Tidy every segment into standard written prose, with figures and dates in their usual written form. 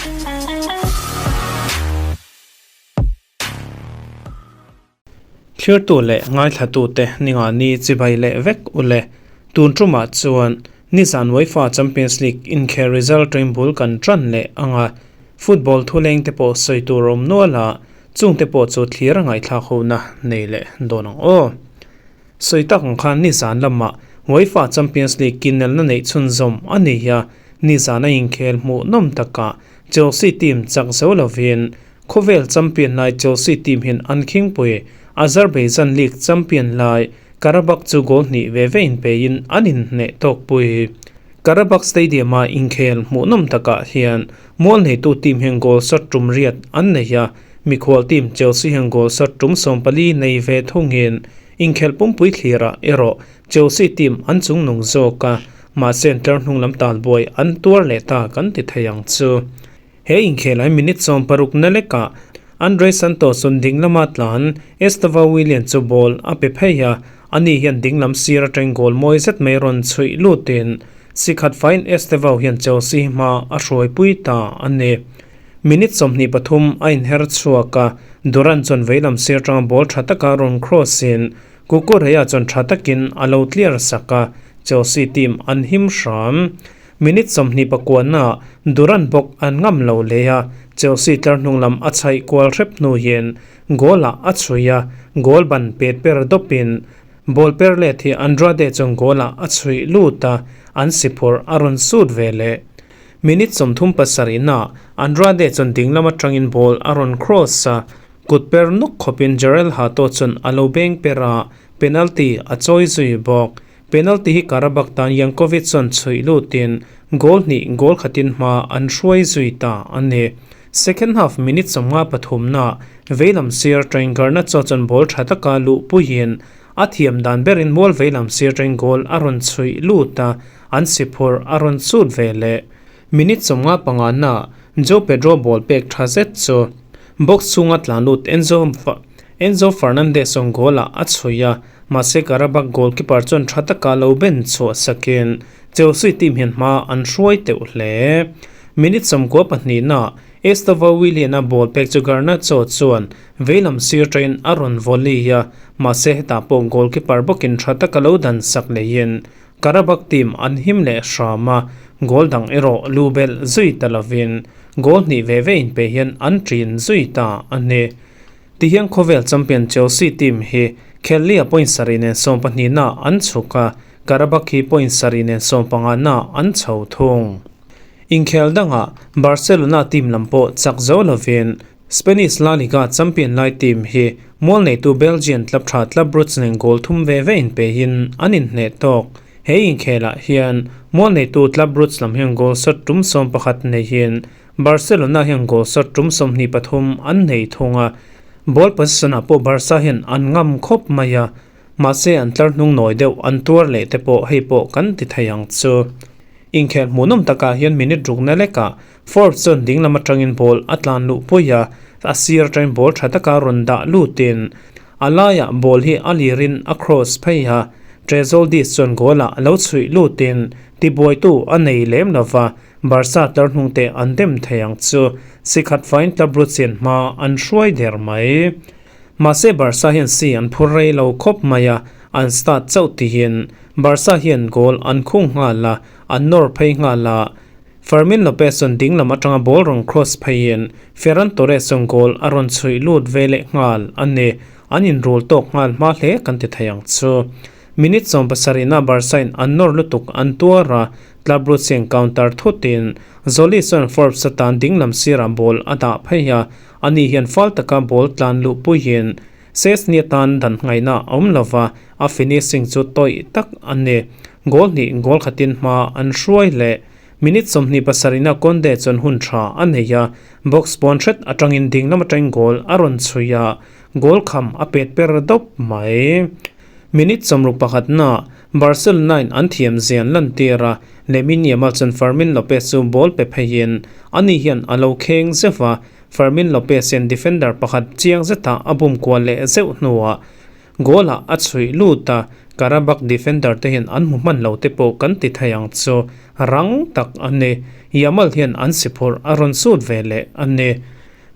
Thirtu leh ngaithlatute ninga ni chibai leh vek u le. Tun tumah chuan nizan UEFA Champions League inkhel result ṭain bul kan ṭan leh ang a, football thuleng te pawh sawi tur awm nual a, chungte pawh chu thlir a ngaihthlak hona nei leh dawn ang aw. Sawi tak ang khan nizan lamah UEFA Champions League kinelna neih chhunzawm a ni a, nizan a inkhel hmuh nawm takah Chelsea team chak zo lovin Khawvel champion lai Chelsea team hian an khingpui Azerbaijan League champion lai Qarabag chu goal hnih ve ve inpeiin an inhneh tawkpui. Qarabag Stadium-a inkhel hmuhnawm takah hian mual neitu team hian goal shot tum riat an nei a, mikhual team Chelsea hian goal shot tum 14 nei ve thungin inkhel pumpui thlirah erawh Chelsea team an chungnung zawk a, mahse an tlar hnung lam talbuai an tuar leh ta kan ti thei ang chu. He inkhelai minute 60 na lekah Andre Santos chuan ding lama tlan Estevao Willian chu ball a pe phei a, ani hian ding lam sir atangin goal mawi zet mai rawn chhuih lutin si khat faiin Estevao hian Chelsea hma a hruaipui ta a ni. Minute 23 a inher chhuak a, Duran chuan veilam sir atanga ball tha taka rawn cross in Cucurella chuan tha takin a lo clear sak a, Chelsea team an him hram. Minute 29 ah Duran bawk an ngam lo leh a, Chelsea tlar hnung lam a chhaih kual hrep hnu hian goal ah a chhui a, goal ban pet per dawpin ball per let hi Andrade chuan goal ah a chhuih lut a, an siphurh a rawn sut ve leh. Minute 37 ah Andrade chuan ding lam atangin ball a rawn cross a, kut per nawk khawpin Jorrel Hato chuan a lo beng per a, penalty a chawi zui bawk. Penalty hi Qarabag tan Jankovic chuan chhuih lutin goal hnih goal khatin hma an hruai zui ta a ni. Second half minute 53 na veilam sir atangin Garnacho chuan ball tha taka luh puiin a thiam dan berin mual veilam sir atangin goal a rawn chhuih lut a, an siphurh a rawn chut ve leh. Minute 55 na Joao Pedro ball pek tha zet chu box chhunga tlan lut Enzo Enzo Fernandez chuan goal ah a chhuih a, Mahse Qarabag goalkeeper chuan tha taka lo ben chhuah sakin Chelsea team hian hma an hruai teuh hle. Minute 92 na Estevao Willian-a ball pek chu Garnacho chuan veilam sir train a rawn volley a, mahse hetah pawh goalkeeper bawkin tha taka lo dan sak leiin Qarabag team an him leh hram a, goal dang erawh lu belh zui ta lovin goal hnih ve ve inpe hian an ṭin zui ta a ni. Tihian khawvel champion Chelsea team hi Khellia point sarih nen 12 na an chhuk a, Qarabag hi point sarih nen 15 na an chho thung. Inkhel dangah Barcelona team lam pawh chak zo lovin Spanish La Liga champion lai team hi mual neitu Belgian club tha Club Brugge nen goal thum ve ve inpeihin an inhneh tawk. He inkhelah hian mual neitu Club Brugge lam hian goal shot tum 11 neihin Barcelona hian goal shot tum 23 an nei thung a, ball possession ah pawh Barca hian an ngam khawp mai a, mahse an tlar hnung nawi deuh an tuar leh te pawh hei pawh kan ti thei ang chu. Inkhel hmuhnawm takah hian minute rukna lekah Forbes chuan ding lam atangin ball a tlan luh pui a, a sir atangin ball tha taka rawn dah lutin a laiah ball hi a lirin a cross phei a, Trezoldis chuan goal ah lo chhuih lutin tibuaitu a nei lem lova, Barca tlar hnung te an dem thei ang chu si khat fain club Brugge hma an hruai der mai. Mahse Barca hian si an phur rei lo khawp mai a, an start chauh tihin Barca hian goal an khung nghal a, an nawr phei nghal a. Fermin Lopez chuan ding lam atanga ball rawn cross pheiin Ferran Torres chuan goal a rawn chhuih lut ve leh nghal a ni. An inrul tawk nghal hma hle kan ti thei ang chu. Minute 70 na Barca in an nawr lutuk an tuar a, Club Brugge counter thutin Zoli chuan Forbes atan ding lam sirah ball a dah phei a, ani hian fal taka ball tlan luh puiin Szczesny atan dan ngaihna a awm lova, a finishing chu tawih tak a ni. Goal hnih goal khatin hma an hruai leh. Minute 27 na Kounde chuan hun tha a nei a, box pawn hret atangin ding lam atangin goal a rawn chhui a, goal kham a pet per dawp mai. Minute 61 na Barcelona in an thiam zian lan tir a, Lamine Yamal chuan Fermin Lopez chu ball pe pheiin ani hian a lo kheng zeuh a, Fermin Lopez hian defender pakhat chiang zetah a bum kual leh zeuh hnuah goal ah a chhuih lut a, Qarabag defender te hian an hmu hman lo te pawh kan ti thei ang chu. rang tak a ni. Yamal hian an si phurh a rawn sut ve leh a ni.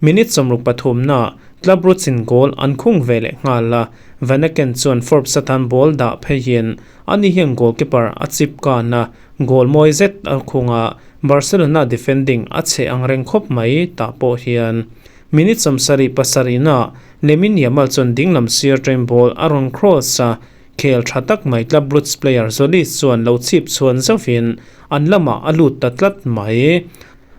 Minute 63 na Club Brugge-in goal an khung ve leh nghal a, Vanaken chuan Forbes atan ball dah pheiin ani hian goalkeeper a chip kan a, goal mawi zet a khung a, Barcelona defending a chhe ang reng khawp mai tah pawh hian. Minute 77 na Lamine Yamal chuan dinglam sir train ball a rawn cross a, khel tha tak mai Club Brugge player Tzolis chuan lo chip chhuan zauhin an lamah a lut ta tlat mai.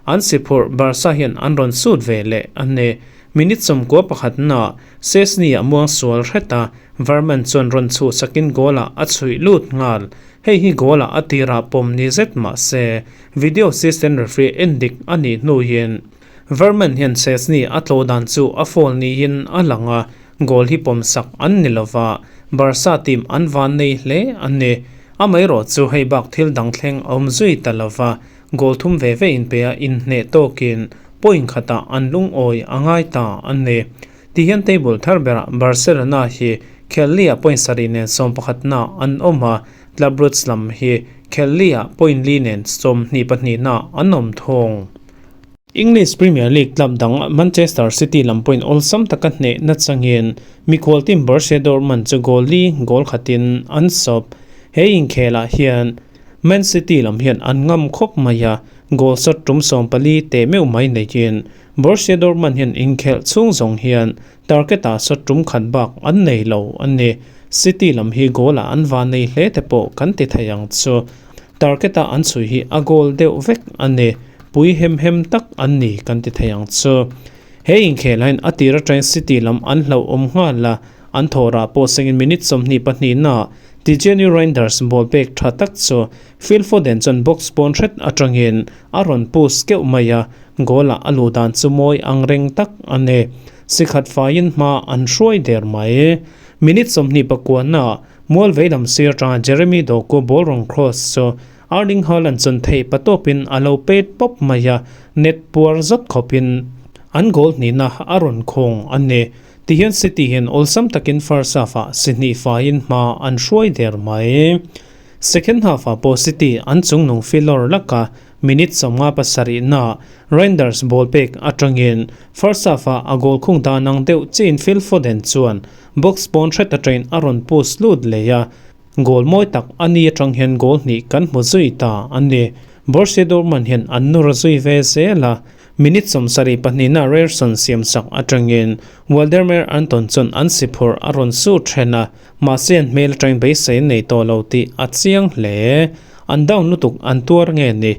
An si phurh Barca hian an rawn sut ve leh a ni. Minute 91 na Szczesny a muang sual hret a, Verman chuan rawn chhuh sakin goal ah a chhuih lut nghal. Hei hi goal ah a tirah pawm ni zet mah se, video assistant referee en dik a nih hnuin Verman hian Szczesny a tlawh dan chu a foul niin a lang a, goal hi pawm sak an ni lova, Barca team an van nei hle a ni. Amaherawh chu hei bak thil dang thleng a awm zui ta lova, goal thum ve ve in pe a inhneh tawkin point khatah an lungawi a ngai ta a ni. Tihian table thar berah Barcelona hi Khellia point sarih nen 11 na an awm a, Club Brugge lam hi Khellia point li nen 22 na an awm thung. English Premier League club dang Manchester City lam point awlsam taka hneh na changin mikhual team Borussia Dortmund chu goal li goal khatin an sawp. He inkhelah hian Man City lam hian an ngam khawp mai a, goal shot tum 14 te meuh mai neiin Borussia Dortmund hian inkhelh chhung zawng hian target ah shot tum khat bak an nei lo a ni. City lam hi goal ah an van nei hle te pawh kan ti thei ang chu. Target a an chhui hi a goal deuh vek a ni. Pui hem hem tak an ni kan ti thei ang chu. He inkhel hian a tir atangin City lam an hlauh awm nghal a, an thawhrah pawh sengin minute 22 na Tijjani Reijnders ball pek tha tak chu Phil Foden chuan box pawn hret atangin a rawn push keuh mai a, goal ah a luh dan chu mawi ang reng tak a ni. Sikhat faiin hma an hruai der mai. Minute 29 na mual veilam sir atanga Jeremy Doku ball rawn cross chu Erling Haaland chuan theih patawpin a lo pet pawp mai a, net puar zat khawpin an goal hnihna a rawn khawng a ni. Tihian City hian awlsam takin first half ah si hnih faiin hma an hruai der mai. Second half ah pawh City an chungnung filawr laka minute 57 na Reijnders ball pek atangin first half ah a goal khung dan ang deuh chiin Phil Foden chuan box pawn hret atangin a rawn push lut leh a, goal mawi tak a ni atang hian goal hnih kan hmu zui ta a ni. Borussia Dortmund hian an nur zui ve zel a, minute 72 na Ryerson siam sak atangin Waldemar Anton chuan an si phurh a rawn su then a, mahse an hmel atangin beisei an nei tawh lo tih a chiang hle. An down lutuk an tuar nge ni.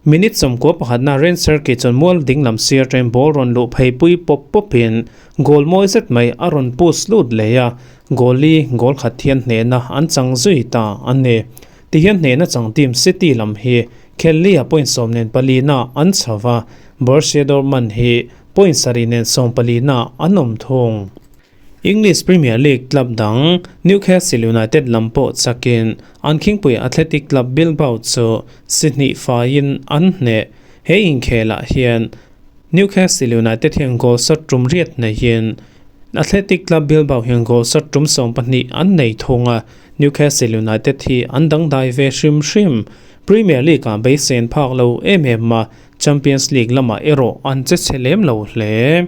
Minute 91 na Rayan Cherki chuan mual dinglam sir atangin ball rawn luh phei pui pawp pawpin goal mawi zet mai a rawn push lut leh a, goal li goal khat hian hnehna an chang zui ta a ni. Tihian hnehna chang team City lam hi Khellia point 10 nen pali na an chho a, Borussia Dortmund hi point 7 nen 14 na an awm thung. English Premier League club dang Newcastle United lam pawh chakin an khingpui Athletic Club Bilbao chu si hnih faiin an hneh. He inkhelah hian Newcastle United hian goal shot tum riat neiin Athletic Club Bilbao hian goal shot tum 12 an nei thung a, Newcastle United hi an dangdai ve hrim hrim. Premier League ah beisen phak lo em em a, Champions League lamah erawh an che chhe lem lo hle.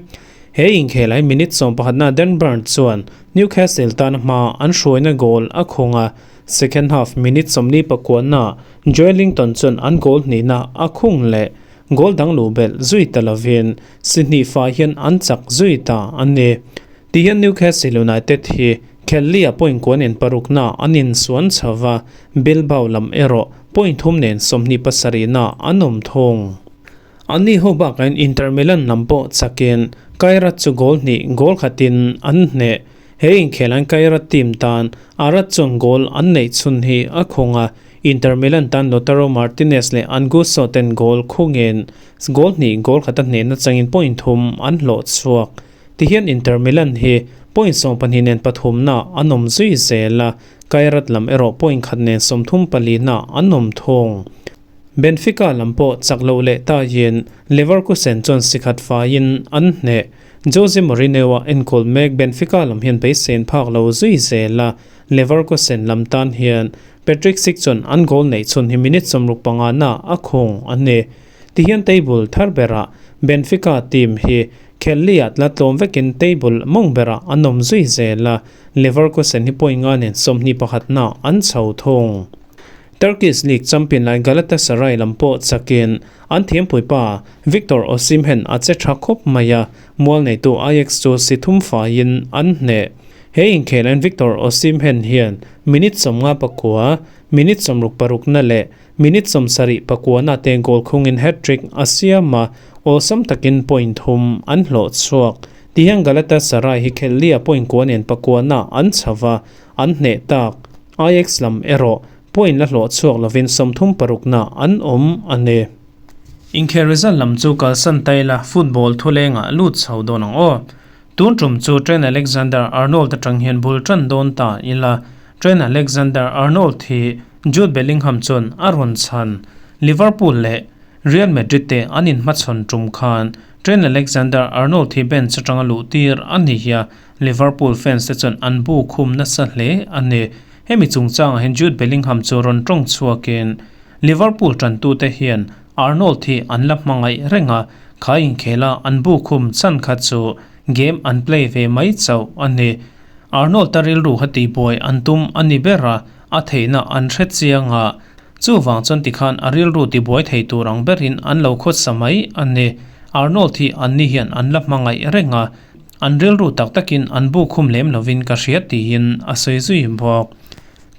He inkhelai minute 11 na Dan Burn chuan Newcastle tan hma an hruaina goal a khung a, second half minute 49 na Joelinton chuan an goal hnihna a khung leh goal dang lu belh zui ta lovin si hnih fa hian an chak zui ta a ni. Tihian Newcastle United hi Khellia point kuan in paruk na an in suan chhowa, Bilbao lam erawh point thum nen 27 na an awm thung. Ani ho bakain Inter Milan lam pawh chakin Kairat chu goal hnih goal khatin an hneh. He inkhelan Kairat team tan Arat chuan goal an nei chhun hi a khung a, Inter Milan tan Lautaro Martinez leh Angusso ten goal khungin goal hnih goal khata hneh na changin point thum an hlawh chhuak. Tihian Inter Milan hi point 12 nen pathum na an awm zui zel a, Kairat lam erawh point khat nen 34 na an awm thung. Benfica lam pawh chak lo leh ta yin Leverkusen chuan sikhat faiin an hneh. Jose Mourinho a enkawl mek Benfica lam hian beisen phak lo zui zel a, Leverkusen lam tan hian Patrick Schick chuan an goal neih chhun hi minute 65 na a khung a ni. Tihian table thar berah Benfica team hi khelhliah tla tlawm vekin table mawng berah an awm zui zel a, Leverkusen hi point nga nen 21 na an chho thung. Turkish League champion lai Galatasaray lam pawh chakin an thiampuipa Victor Osimhen a che tha khawp mai a, mual neitu Ajax chu si thum faiin an hneh. He inkhelain Victor Osimhen hian minute 59, minute 66 na leh minute 74 na te goal khungin hat-trick a siam a, awlsam takin point thum an hlawh chhuak. Tihian Galatasaray hi khelhlia point kua nen pakua na an chho va, an hneh tak. Ajax lam erawh point la hlawh chhuak lovin 36 na an awm a ni. Inkhel result lam chu kalsan taila football thulengah lut chho dawn ang aw. Tun tum chu Trent Alexander-Arnold atang hian bul tan dawn ta ila. Trent Alexander-Arnold hi Jude Bellingham chuan a rawn chhan. Liverpool leh Real Madrid te an inhmachhawn tum khan Trent Alexander-Arnold hi bench atanga luh tir a ni hi a, Liverpool fans te chuan an bu khum nasa hle a ni. Hemi chungchangah hian Jude Bellingham chu rawn tawng chhuakin Liverpool tantute hian Arnold hi an la hmangaih reng a, kha inkhela an bu khum chan kha chu game an play ve mai chauh a ni. Arnold a rilru kha tihbuai an tum a ni ber a, a theihna an hre chiang a, chuvang chuan tikhan a rilru tibuai thei tur ang berin an lo khawsa mai a ni. Arnold hi anni hian an la hmangaih reng a, an rilru tak takin an bu khum lem lovin ka hria tiin a sawi zui bawk.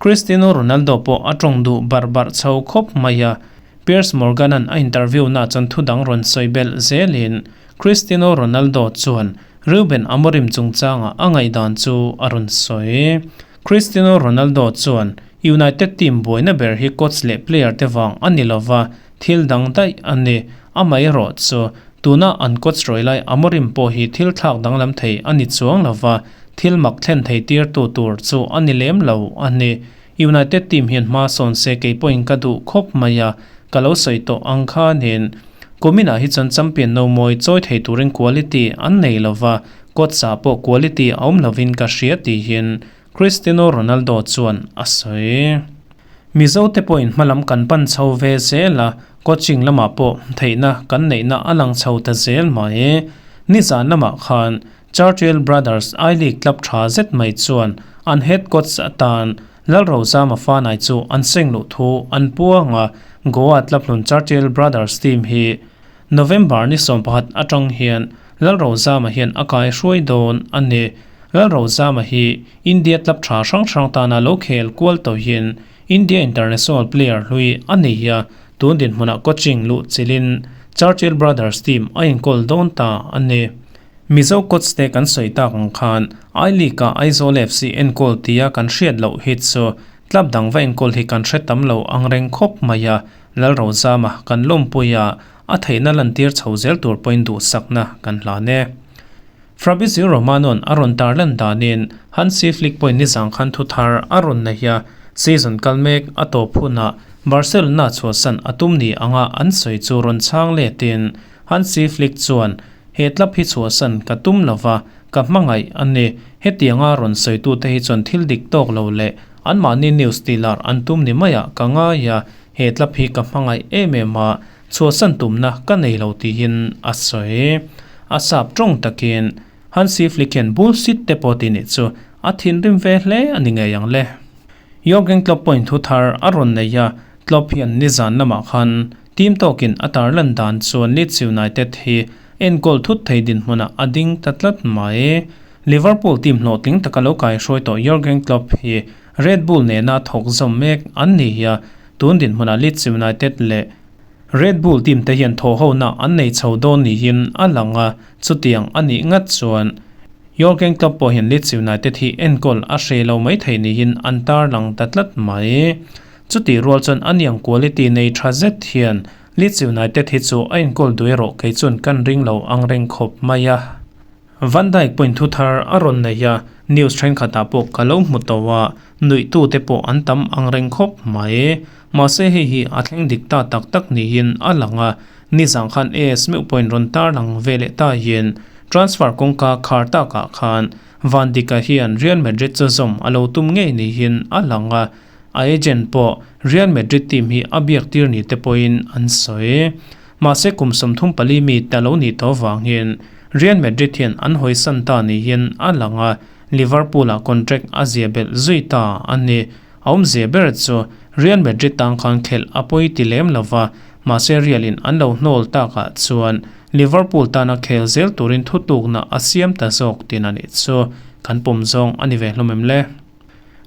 Cristiano Ronaldo pawh a tawng duh barh barh chho khawp mai a, Piers Morgan-a'n a interview-na chuan thu dang rawn sawi belh zelin Cristiano Ronaldo chuan Ruben Amorim chungchanga a ngaihdan chu a rawn sawi. Cristiano Ronaldo chuan United team buaina ber hi coach leh player te vang a ni lova, thil dang daih a ni. Amaherawh chu tuna an coach rawi lai Amorim pawh hi thil thlak danglam thei a ni chuang lova, thil mak thlen thei tirtu tur chu a ni lem lo a ni. United team hian hma sawn se kei pawhin ka duh khawp mai a, ka lo sawi tawh ang khanin kuminah hi chuan champion no mawi chawi thei turin quality an nei lova, coach ah pawh quality a awm lovin ka hria tihin Cristiano Ronaldo chuan a sawi. Mizo te pawhin hmalam kan pan chho ve zel a, coaching lamah pawh theihna kan neihna a lang chho ta zel mai. Nizan lamah khan Churchill Brothers I-League club tha zet mai chuan an head coach atan Lalrozama Fanai chu an seng luh thu an puang a, Goa club hlun Churchill Brothers team hi November ni 11 atang hian Lalrozama hian a kai hruai dawn a ni. Lalrozama hi India club tha hrang hrang tana lo khel kual tawhin India international player hlui a ni a, tun dinhmunah coaching luh chilhin Churchill Brothers team a inkawl dawn ta a ni. Mizo coach te kan sawi tak ang khan I-League ah Aizawl FC enkawl tia kan hriat loh hi chu club dang va enkawl hi kan hre tam lo ang reng khawp mai a, Lalrozama kan lawmpui a, a theihna lantir chho zel tur pawhin duhsakna kan hlan e. Fabrizio Romano-a'n a rawn tarlan danin Hansi Flick pawhin nizang khan thu thar a rawn nei a, season kal mek a tawp hunah Barcelona chhuahsan a tum ni anga an sawi chu rawn chhang letin Hansi Flick chuan He tlap hi chhuahsan ka tum lova, ka hmangaih a ni. Hetianga rawn sawitute hi chuan thil dik tawk lo leh anmahni news tihlar an tum ni maiah ka ngai a, he tlap hi ka hmangaih em em a, chhuahsan tumna ka nei lo tiin a sawi. A sap tawng takin Hansi Flick hian bullshit te pawh tih nih chu a thinrim ve hle a ni ngei ang le. Jurgen Klopp pawhin thu thar a rawn nei a, Klopp hian nizan lamah khan Team tawkin a tarlan dan chuan Leeds United hi enkawl thut thei dinhmunah a ding ta tlat mai. Liverpool team hlawhtling taka lo kaihruai tawh Jurgen Klopp hi Red Bull nena thawk zawm mek an ni hi a, tun dinhmunah Leeds United leh Red Bull team te hian thawhhona an nei chho dawn niin a lang a, chutiang a nih ngat chuan Jurgen Klopp pawh hian Leeds United hi enkawl a hreh lo mai thei niin an tarlang ta tlat mai. Chutih rual chuan a niang quality nei tha zet hian Leeds United hi chu a inkawl duh erawh kei chuan kan ring lo ang reng khawp mai a. Van Dijk pawhin thu thar a rawn nei a, news thenkhatah pawh ka lo hmu tawh a, nuihtute pawh an tam ang reng khawp mai. Mahse hei hi a thleng dik ta tak tak niin a lang a, nizang khan AS meuh pawhin rawn tarlang ve leh ta hian transfer kawngka khar takah khan Van Dijk-a hian Real Madrid chu zawm a lo tum ngei niin a lang a. A agent pawh Real Madrid team hi a biak tir ni te pawhin an sawi. Mahse kum 34 mi te lo nih tawh vangin Real Madrid hian an hawisan ta niin a lang a, Liverpool ah contract a zia belh zui ta a ni. A awmzia ber chu Real Madrid tan khan khelh a pawi ti lem lova, mahse Real in an lo hnawl takah chuan Liverpool tana khel zel turin thutlukna a siam ta zawk tin a nih chu kan pawm zawng a ni ve hlawm em le?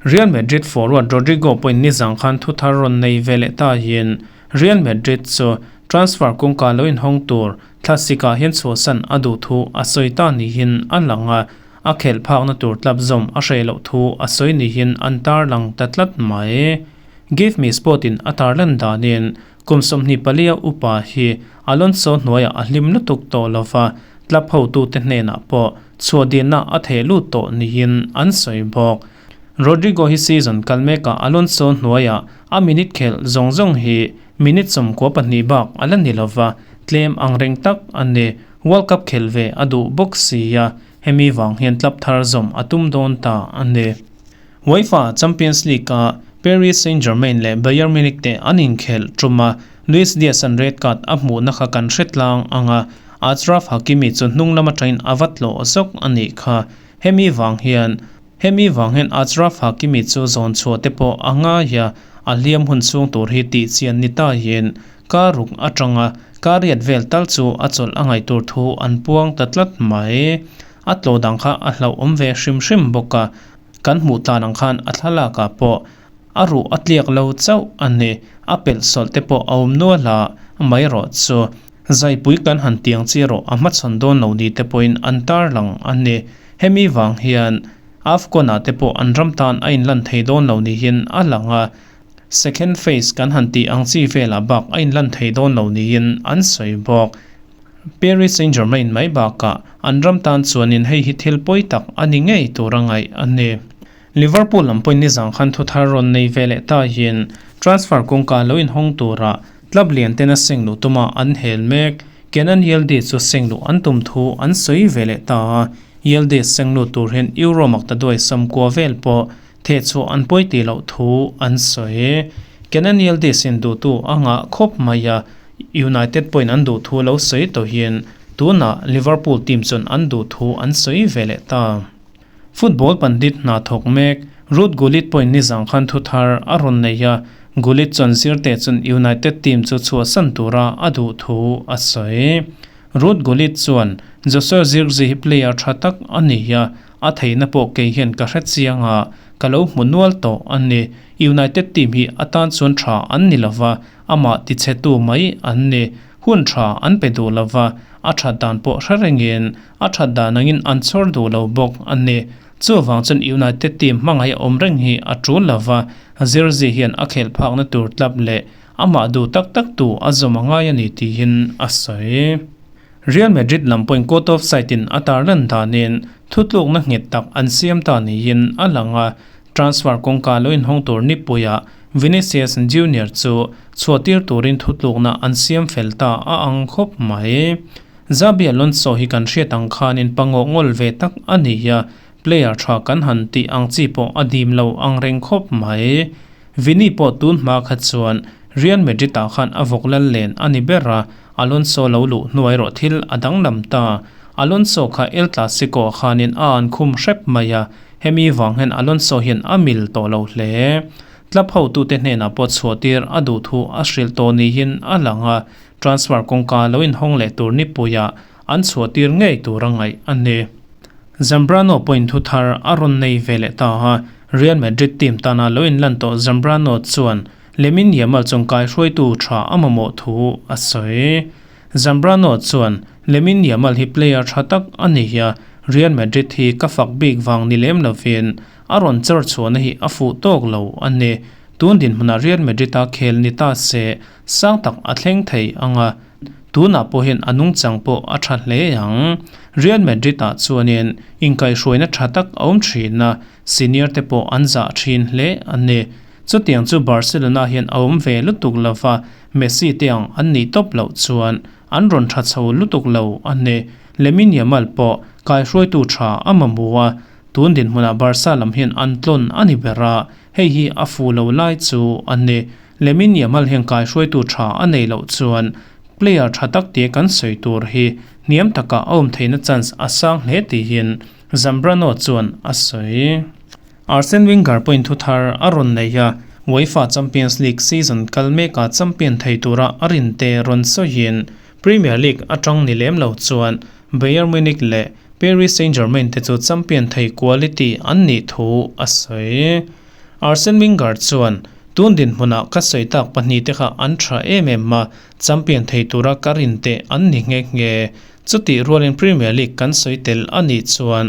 Real Madrid forward Rodrygo pawhin nizang khan thu thar rawn nei ve leh ta hian Real Madrid chu transfer kawngka lo inhawng tur thlasik-ah hian chhuahsan a duh thu a sawi ta niin a lang a, a khelh phakna tur tlap zawm a hreh loh thu a sawi niin an tarlang ta tlat mai. Give Me Sport-in a tarlan danin kum 24 a upa hi Alonso hnuaiah a hlim lutuk tawh lova, tlap hotute hnenah pawh chhuahdinna a theh lut tawh niin an sawi bawk. Rodrygo hi season kal mekah Alonso hnuaiah a minute khelh zawng zawng hi minute 92 bak a la ni lova, tlem ang reng tak a ni. World Cup khelh ve a duh bawk si a, hemi vang hian tlap thar zawm a tum dawn ta a ni. UEFA Champions League-a Paris Saint-Germain leh Bayern Munich te an inkhelh tum a, Luis Diaz-a'n red card a hmuhna kha kan hre tlang ang a, Achraf Hakimi chu hnung lam atangin a va tlawh zawk a nih kha. Hemi vang hian Hemi vang hian Achraf Hakimi chu zawn chhuah te pawh a ngai a, a hliam hun chhung tur hi tih chian ni ta hian kar ruk atanga kar riat vel tal chu a chawlh a ngaih tur thu an puang ta tlat mai. A tlawh dang kha a hlauhawm ve hrim hrim bawk a, kan hmuh tlan ang khan a thlalak ah pawh a ruh a tliak lo chauh a ni. A pelh sawlh te pawh a awm nual a, amaherawh chu zaipui kan han tiang chi erawh a hmachhawn dawn lo ni te pawhin an tarlang a ni. Hemi vang hian AFCON ah te pawh an ram tan a inlan thei dawn lo niin a lang a, second phase kan han tih ang chi velah bak a inlan thei dawn lo niin an sawi bawk. Paris Saint-Germain mai bakah an ram tan chuanin hei hi thil pawi tak a ni ngei tur a ngaih a ni. Liverpool lam pawhin nizang khan thu thar rawn nei ve leh ta hian transfer kawngka lo inhawng tura club lian tena seng luh tuma an hel mek. Kenan Yildiz chu seng luh an tum thu an sawi ve leh ta a, Yildiz seng lut tur hian Euro maktaduai 90 vel pawh thehchhuah an pawi tih loh thu an sawi. Kenan Yildiz in duhtu a ngah khawp mai a, United pawhin an duh thu lo sawi tawhin tunah Liverpool team chuan an duh thu an sawi ve leh ta. Football pandit hna thawk mek Ruud Gullit pawhin nizang khan thu thar a rawn nei a, Gullit chuan zirte chuan United team chu chhuahsan tura a duh thu a sawi. Ruud Gullit chuan Joshua Zirkzee hi player tha tak a ni a, a theihna pawh kei hian ka hre chiang a, ka lo hmu nual tawh a ni. United team hi atan chuan tha an ni lova, amah tichhetu mai an ni. Hun tha an pe duh lova, a that dan pawh hre rengin A that dan angin an chhawr duh lo bawk a ni. Chuvang chuan United team hmangaih a awm reng hi a tul lova, Zirzi hian a khelh phakna tur tlap leh amah duh tak tak tu a zawm a ngai a ni tiin a sawi. Real Madrid lam pawhin court of side in a tarlan danin thutlukna nghet tak an siam ta niin a lang a, transfer kawngka lo inhawng tur nipuiah Vinicius Junior chu chhuahtir turin thutlukna an siam fel ta a ang khawp mai. Xabi Alonso hi kan hriat ang khanin pangawh ngawl ve tak a ni a, player tha kan han tih ang chi pawh a dim lo ang reng khawp mai. Vini pawh tun hma kha chuan Real Madrid ah khan a vawk lal len a ni ber a, Alonso lo luh hnuai rawh thil a danglam ta. Alonso kha El Clasico ah khanin a an khum hrep mai a, hemi vang hian Alonso hian a mil tawh lo hle. Club hotute hnenah pawh chhuahtir a duh thu a hrilh tawh niin a lang a, Transfer kawngka lo inhawng leh tur nipuiah an chhuahtir ngei tur a ngaih a ni. Zambrano pawhin thu thar a rawn nei ve leh ta a, Real Madrid team tana lo inlan tawh Zambrano chuan Lamine Yamal chawngkai hruaitu tha a mamawh thu a sawi. Zambrano chuan, Lamine Yamal hi player tha tak a ni a, Real Madrid hi ka fak bik vang ni lem lovin a rawn chawr chhuahna hi a fuh tawk lo a ni. Tun dinhmunah Real Madrid a khel ni ta se Sang tak a thleng thei ang a, tunah pawh hian a nungchang pawh a tha hle ang. Real Madrid ah chuanin inkaihhruaina tha tak a awm thin a, senior te pawh an zah thin hle a ni. Chutiang chu Barcelona hian a awm ve lutuk lova, Messi te ang an nih tawp loh chuan an rawn tha chho lutuk lo a ni. Lamine Yamal pawh kaihruaitu tha a mamawh a, tun dinhmunah Barca lam hian an tlawn a ni ber a. Hei hi a fu lo lai chu a ni. Lamine Yamal hian kaihruaitu tha a nei loh chuan player tha tak tia kan sawi tur hi hniam taka a awm theihna chance a sang hle tihin Zambrano chuan a sawi. Arsene Wenger pawhin thu thar a rawn nei a, UEFA Champions League season kal mekah champion thei tura a rinte rawn sawiin Premier League atang ni lem lo chuan Bayern Munich leh Paris Saint-Germain te chu champion thei quality an nih thu a sawi. Arsene Wenger chuan, Tun dinhmunah ka sawi tak pahnihte kha an tha em em a, champion thei tura ka rin te an ni nghe nghe. Chutih rualin Premier League kan sawi tel a nih chuan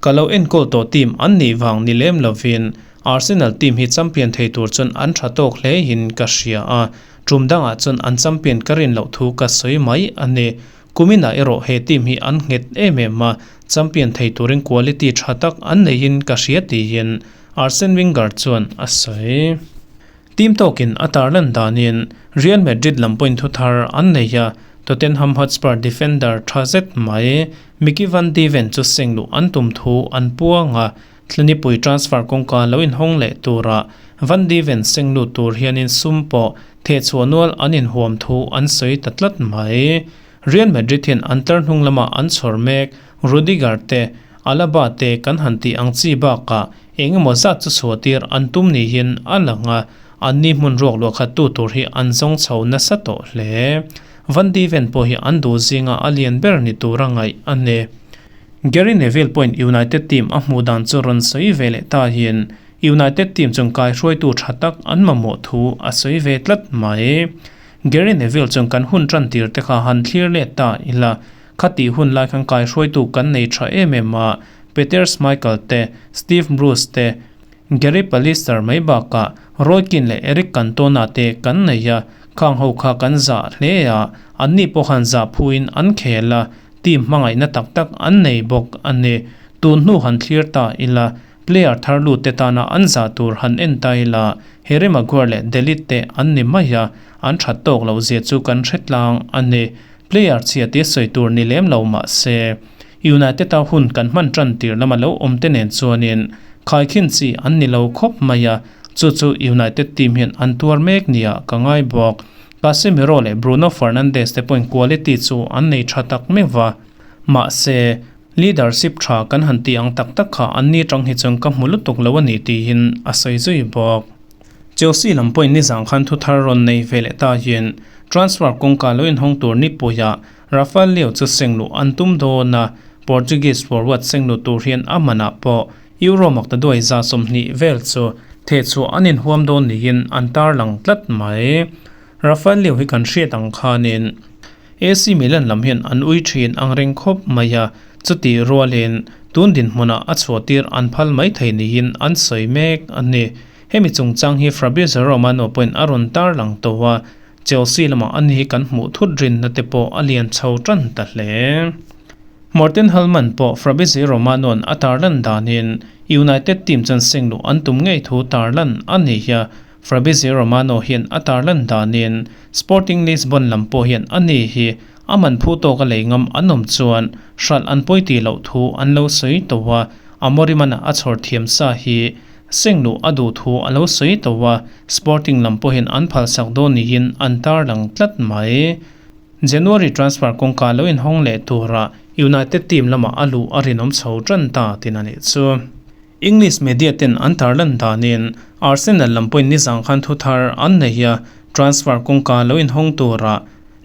ka lo enkawl tawh team an nih vang ni lem lovin Arsenal team hi champion thei tur chuan an tha tawk hlein ka hria a, tum dangah chuan an champion ka rin loh thu ka sawi mai a ni. Kuminah erawh he team hi an nghet em em a, champion thei turin quality tha tak an neihin ka hria tiin Arsene Wenger chuan a sawi. Team tawkin a tarlan danin Real Madrid lam pawhin thu thar an nei a, Tottenham Hotspur defender tha zet mai Micky van de Ven chu seng luh an tum thu an puang a, Thlanipui transfer kawngka lo inhawng leh turah Van de Ven seng lut tur hianin sum pawh thehchhuah nual an inhuam thu an sawi ta tlat mai. Real Madrid hian an tlar hnung lamah an chhawr mek, Rudiger te, Alaba te kan han tih ang chi bakah eng emaw zat chu chhuahtir an tum niin a lang a, anni hmun ruak luah khat tu tur hi an zawng chho nasa tawh hle. Van de Ven pawh hi an duh zinga a lian ber ni tura ngaih a ni. Gary Neville pawhin United team a hmuh dan chu rawn sawi ve leh ta hian United team chuan kaihruaitu tha tak an mamawh thu a sawi ve tlat mai. Gary Neville chuan kan hun tan tir te kha han thlir let ta ila, khatih hun lai khan kaihruaitu kan nei tha em em a, Peter Schmeichel te, Steve Bruce te, Gary Pallister mai bakah Roy Keane leh Eric Cantona te kan nei a, khang ho kha kan zah hle a, anni pawh khan zah phuin an khel a, Team hmangaihna tak tak an nei bawk a ni. Tun hnu han thlir ta ila, player thar lut te tana an zah tur han en ta ila, Harry Maguire leh De Ligt te an ni mai a, an that tawk loh zia chu kan hre tlang a ni. Player chhia tia sawi tur ni lem lo mah se, United-a hun kan hman tan tir lama lo awm te nen chuanin khaikhin chi an ni lo khawp mai a, chu chu United team hian an tuar mek nia ka ngai bawk. Casemiro leh Bruno Fernandes te pawhin quality chu an nei tha tak meuh va, mahse, leadership tha kan han tih ang tak tak kha anni atang hi chuan ka hmu lutuk lo a ni tiin a sawi zui bawk. Chelsea lam pawhin nizang khan thu thar rawn nei ve leh ta hian transfer kawngka lo inhawng tur nipuiah Rafael Leao chu seng luh an tum dawn a, Portuguese forward seng luh tur hian a manah pawh Euro maktaduai 20 vel chu thehchhuah an inhuam dawn niin an tarlang tlat mai. Rafael Leao hi kan hriat ang khanin AC Milan lam hian an ui thin ang reng khawp mai a, chutih rualin tun dinhmunah a chhuahtir an phal mai thei niin an sawi mek a ni. Hemi chungchang hi Fabrizio Romano pawhin a rawn tarlang tawh a, Chelsea lamah ani hi kan hmuh thut rinna te pawh a lian chho tan ta hle. Morten Hjulmand pawh Fabrizio Romano-a'n a tarlan danin United team chuan seng luh an tum ngei thu tarlan a ni a, Fabrizio Romano hian a tarlan danin Sporting Lisbon lam pawh hian ani hi a man phu tawk a lei ngam an awm chuan hralh an pawi tih loh thu an lo sawi tawh a, Amorim-a'n a chhawr thiam sa hi seng luh a duh thu a lo sawi tawh a, Sporting lam pawhin an phalsak dawn niin an tarlang tlat mai. January transfer kawngka lo inhawng leh tura United team lamah a luh a rinawm chho tan ta tin a nih chu. English media ten an tarlan danin Arsenal lam pawhin nizang khan thu thar an nei a, transfer kawngka lo inhawng tura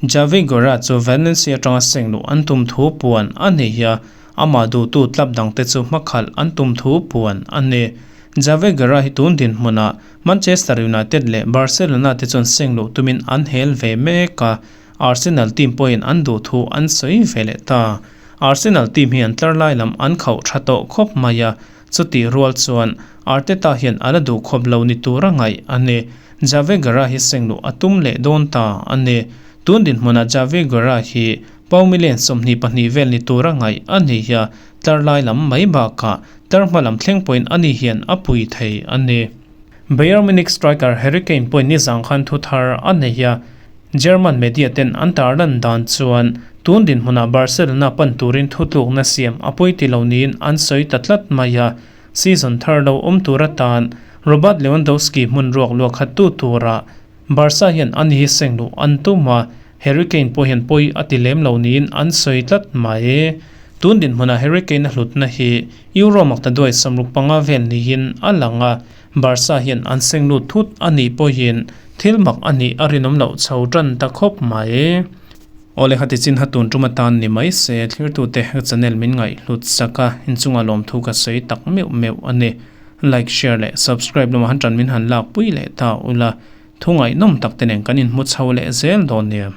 Javi Guerra chu Valencia atanga seng luh an tum thu puan a nei a, amah duhtu club dangte chu hmakhalh an tum thu puan a ni. Javi Guerra hi tun dinhmunah Manchester United leh Barcelona te chuan seng luh tumin an hel ve mek a, Arsenal team pawhin an duh thu an sawi ve leh ta. Arsenal team hi an tlar lai lam an khauh tha tawh khawp mai a, chutih rual chuan Arteta hian a la duh khawp lo ni tura ngaih a ni. Javi Guerra hi seng luh a tum leh dawn ta a ni. Tun dinhmunah Javi Guerra hi pau million 22 vel ni tura ngaih a ni a, tlar lai lam mai bakah Tlar hma lam thleng pawhin ani hian a pui thei a ni. Bayern Munich striker Harry Kane pawhin nizang khan thu thar a nei a, German media ten an tarlan dan chuan tun dinhmunah Barcelona pan turin thutlukna siam a pawi ti lo niin an sawi ta tlat mai a, season thar lo awm tur atan Robert Lewandowski hmun ruak luah khat tu tura Barca hian a ni hi seng luh an tum a, Harry Kane pawh hian pawi a ti lem lo niin an sawi tlat mai. Tun dinhmunah Harry Kane a hlutna hi Euro makta duai 65 vel niin a lang a, Barca hian an seng lut thut a nih pawhin thil mak a nih a rinawm loh chho tan ta khawp mai. Awle khati chin ha tun tum atan ni mai se, thlirtute ka channel min ngaihhlut sak a, inchunga lawmthu ka sawi tak meuh meuh a ni. Like, share leh subscribe lamah han tan min han lak pui leh ta ula, thu ngaihnawm tak te nen kan inhmu chho leh zel dawn nia.